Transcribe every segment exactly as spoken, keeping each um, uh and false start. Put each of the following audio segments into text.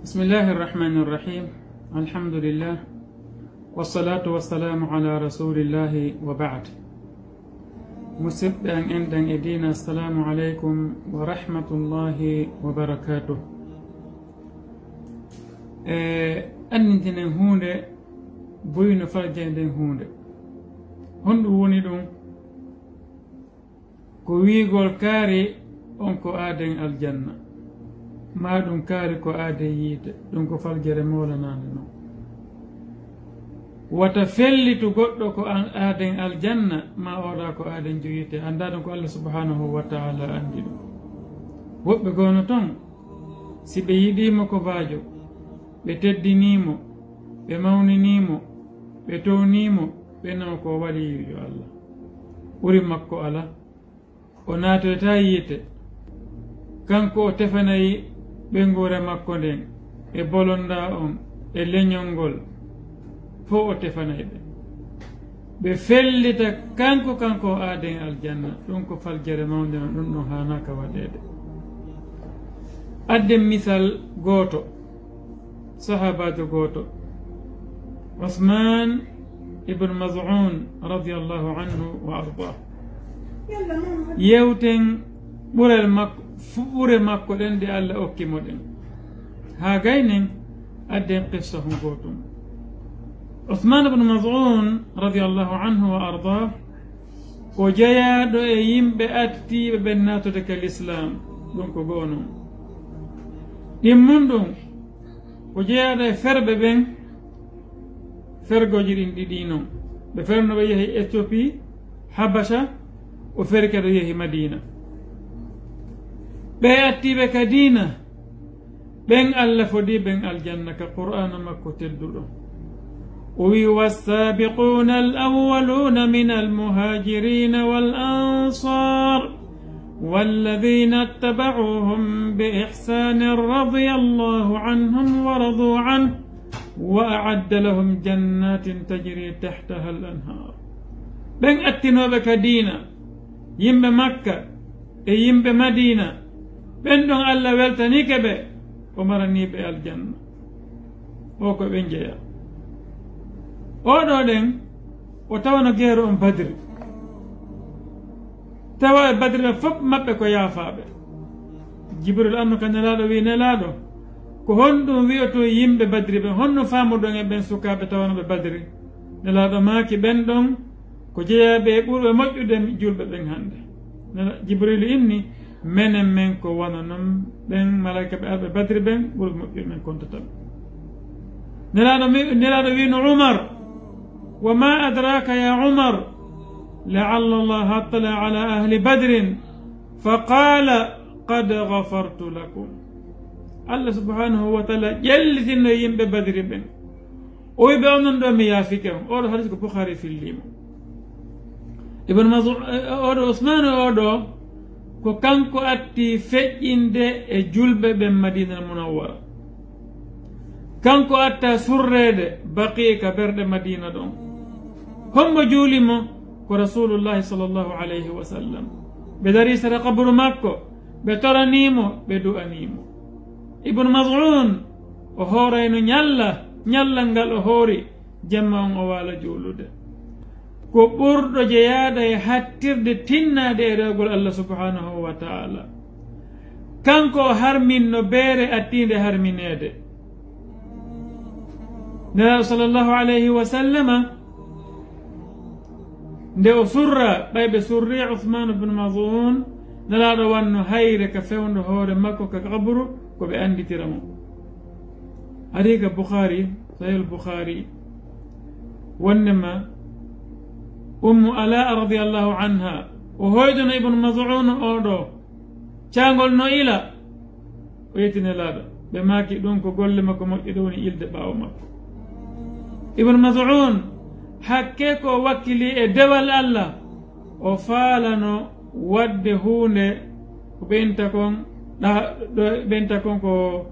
بسم الله الرحمن الرحيم. الحمد لله. والصلاة والسلام على رسول الله وبعد. Musidɓe am enɗen e diina, assalamu aleykum wa rahmatullahi wa barakatuh. E anndintinen huunde, buy no faljayden huunde. Honɗum woni ɗum? Ko wiigol kaari on ko aaden aljanna, maa ɗum kaari ko aaden yiite, ɗum ko faljere moolanaande non. Wata fellitu goɗɗo ko an aaden aljanna, maa oɗa ko aaden jo yiite, anndaa ɗum ko Allah subhanahu wa ta'ala anndi ɗum. Woɓɓe goono ton, si ɓe yiɗii mo ko baajo, ɓe teddinii mo, ɓe mawninii mo, ɓe townii mo, ɓe nawa ko waliyu yo Allah. Ɓuri makko ala, o naatoyta yiite. Kanko o tefanay ɓeynguure makko nden, e bolonda on, e leñol ngol, fof o tefanay ɓe. Ɓe fellita kanko, kanko o aaden aljanna. Ɗum ko faljere mawnde non, ɗum ɗum haanaaka waɗeede. Adden misal gooto, sahaabaajo gooto, Usmaan ibn Maz'uun radiyallahu anhu wa ardaah. Yewten ɓurel makko, fu-, ɓure makko ɗen ɗe Allah okki mo ɗen. Haa gaynen, adden qissa hun gootum. Usmaan ibn Maz'uun radiyallahu anhu wa ardaah, ko jeyaaɗo e yimɓe attiiɓe ɓen naatude ka lislaam, ɗum ko go'o non. Ɗimmun ɗum, ko jeyaaɗo e ferɓe ɓen, fergooji ɗin ɗiɗi non. Ɓe ferno ɓe yehi Éthiopie, Habasha, o feri kadi o yehi Madiina. Ɓe attiiɓe ka diina, ɓen Allah fodi ɓen aljanna ka Qur'aana makko tedduɗo. O wi, "والسابقون الأولون من المهاجرين والأنصار والذين اتبعوهم بإحسان رضي الله عنهم ورضوا عنه وأعد لهم جنات تجري تحتها الأنهار." Ɓen attinooɓe ka diina, yimɓe Makka, e yimɓe Madiina, ɓen ɗon Allah weltaniike ɓe, o maranii ɓe aljanna. O ko ɓen jeyaa. Oɗo ɗen, o tawano geero on Badri. Tawa e Badri ɓe fof maɓɓe ko yaafaaɓe. Jibril anno ka Nelaaɗo wi, "Nelaaɗo, ko honɗum wi'oto yimɓe Badri ɓen? Honno faamuɗon e ɓen sukaaɓe tawanoɓe Badri?" Nelaaɗo maaki, "Ɓen ɗon ko jeyaaɓe e ɓurɓe moƴƴude julɓe ɓen hannde." Nana Jibril inni, "Menen men ko wano non, ɓen malaa'ika ɓe arɓe Badri ɓen, ɓurɓe moƴƴude men kontata ɓe." Nelaaɗo mi, Nelaaɗo wiino Umar, "Wa ma adraka ya Umar, la'alla Allah attala ala ahli Badrin, fa qala, qad ghafartu lakum." Allah subhanahu wa ta'ala ƴellitino yimɓe Badri ɓen. O wi ɓe, "Onon ɗo mi yaafike on." Oɗo hadis ko Bukhari fillimo. Ibn Mas'ud, eh, oɗo Usman oɗo, ko kanko atti feƴƴinde e julɓe ɓen Madina Munawwara. Kanko atta surreede Baqi ka berɗe Madina ɗon. Hombo juuli mo? Ko Rasulullahi sallallahu alayhi wa sallam. Ɓe dari sera qabru makko, ɓe toranii mo, ɓe du'anii mo. Ibn Maz'un, o hoorayno ñalla, ñallal ngal o hoori, jemma on o waala juulude. Ko ɓurɗo jeyaade e hattirde tinnaade e rewgol Allah subhanahu wa ta'ala. Kanko o harminno beere attiinde harmineede. Nelaaɗo sallallahu alayhi wa sallama, nde o surra, ɓay ɓe surri Usmaan bin Maz'un, Nelaaɗo wanno hayre ka fewndo hoore makko ka qabru, ko ɓe annditira mo. Ari ka Bukhari, Sahih al-Bukhari, wonnema Ummu Alaa radiyallahu anha, o hoydono Ibn Maz'un oo ɗoo, caangol no ila, o yetti Nelaaɗo. Ɓe maaki ɗum ko golle makko moƴƴe ɗe woni ilde ɓaawo makko. Ibn Maz'un, hakke ko o wakkili e dewal Allah, o faalano waɗde huunde ko ɓeynta kon, ɗa-, ɗo ɓeynta kon ko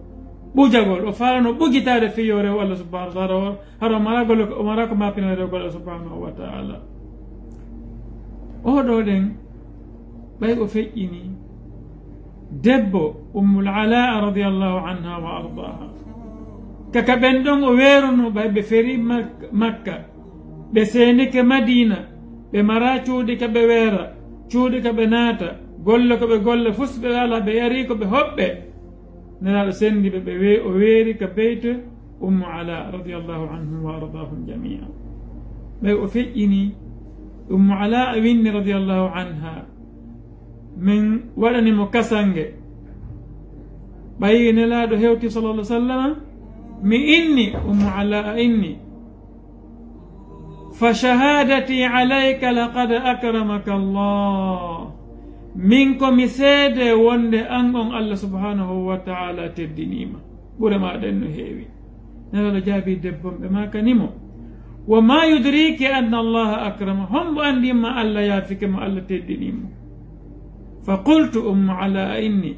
ɓujagol. O faalano ɓujitaade fii yo rew Allah subhanahu wa ta'ala, hara o mara golle ko, o mara ko maapinani rewgol Allah subhanahu wa ta'ala. Oo ɗoo ɗen, ɓay o feƴƴini debbo Ummul Alaa radiyallahu anha wa ardaaha. Ka ka ɓen ɗon o weerunoo, ɓay ɓe ferii Mak-, Makka, ɓe seenike Madiina, ɓe maraa cuuɗi ka ɓe weera, cuuɗi ka ɓe naata, golle ko ɓe golla fus ɓe alaa, ɓe yarii ko ɓe hoɓɓe. Nelaaɗo senndi ɓe, ɓe we-, o weeri ka beyte Ummu Alaa radiyallaahu anhum wa ardaahum jamii'an. Ɓay o feƴƴini, Ummu Alaa winndi radiyallaahu anhaa, min waɗani mo kasange. Ɓayi Nelaaɗo hewti, sallallaahu alayhi wa sallam, mi inni, Ummu Alaa inni, "Fa shahaadati alayka laqad akramaka Allah." Min ko mi seede wonde an on Allah subhaanahu wa ta'aalaa teddinii ma. Ɓure maa ɗen no heewi. Nelaaɗo jaabii debbo on, ɓe maakani mo, "Wa maa yudriiki anna Allaha akrama?" Hombo anndii ma Allah yaafike mo, Allah teddinii mo? Fa qultu, Ummu Alaa inni,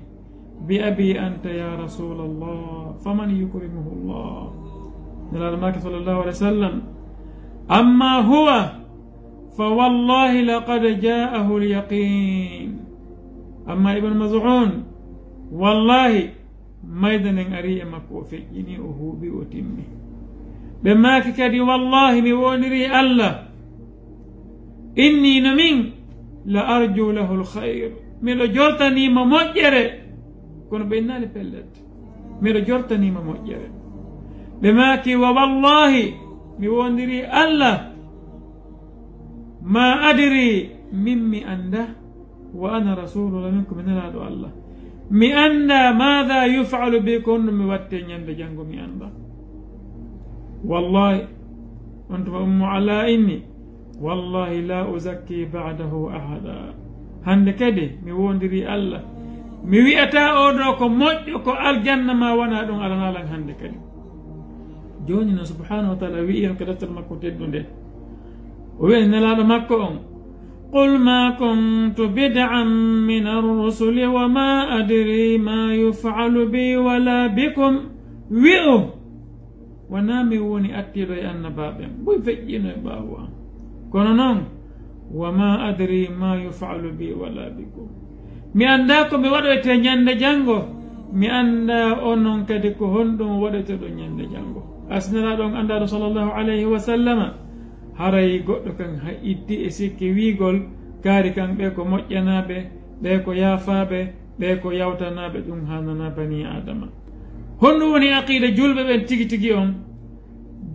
"Bi abii anta ya Rasuulallah, faman yukrimuhu Allah?" Nelaaɗo maaki, sallallaahu alayhi wa sallam, "Amma huwa, fa wallahi laqad jaa'ahu al-yaqiin." Amma Ibn Mas'ud, wallahi, mayda nden arii e makko, o feƴƴini, o huuɓi, o timmi. Ɓe maaki kadi, "Wallahi, mi woondirii Allah, inni, no min, la arju lahu al-khayr, miɗo jortanii mo moƴƴere." Kono ɓe innaali pellet, "Miɗo jortanii mo moƴƴere." Ɓe maaki, "Wa wallahi, mi woondirii Allah, ma adri, min mi annda, wa ana Rasuulullah, min ko mi Nelaaɗo Allah. Mi annda maada yuf'alu bi, ko honɗum mi watte ñande janngo, mi annda." Wallahi, on tuma Ummu Alaa inni, "Wallahi la uzakki ba'dahu ahada. Hannde kadi mi woondirii Allah, mi wi'ataa oo ɗoo ko moƴƴo, ko aljanna ma wona ɗum, alanaa lan hannde kadi." Jooni non, subhaanahu wa ta'aalaa wi'i en ka deftere makko teddunde, o wi'i Nelaaɗo makko on, "Qul ma kuntu bid'an min ar-rusuli wa ma adri ma yuf'alu bi wala bikum." Wi'u, "Wanaa mi woni attiiɗo e annabaaɓe, buy feƴƴino e ɓaawo an. Kono non, wa ma adri ma yuf'alu bi wala bikum. Mi annda ko mi waɗoyte ñande janngo, mi annda onon kadi ko honɗum waɗoyteɗon ñande janngo." Asnalaaɗo on anndaaɗo, sallallaahu alayhi wa sallama, haray goɗɗo kan ha iddi e sikke wi'ugol, kaari kan ɓe ko moƴƴanaaɓe, ɓe ko yaafaaɓe, ɓe ko yawtanaaɓe, ɗum haananaa banii Aadama. Honɗum woni aqiida julɓe ɓen tigi tigi on?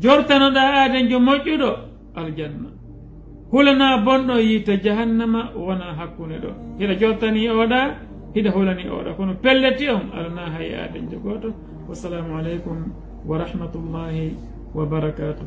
Jortanoɗaa aadenjo moƴƴuɗo, aljanna. Hulanaa bonɗo, yiite jahannama wona hakkunde ɗo. Hiɗa jortanii oɗa, hiɗa hulanii oɗa. Kono pelleti on, alanaa hay aadenjo gooto. Wassalaamu aleykum wa rahmatullaahi wa barakaatuh.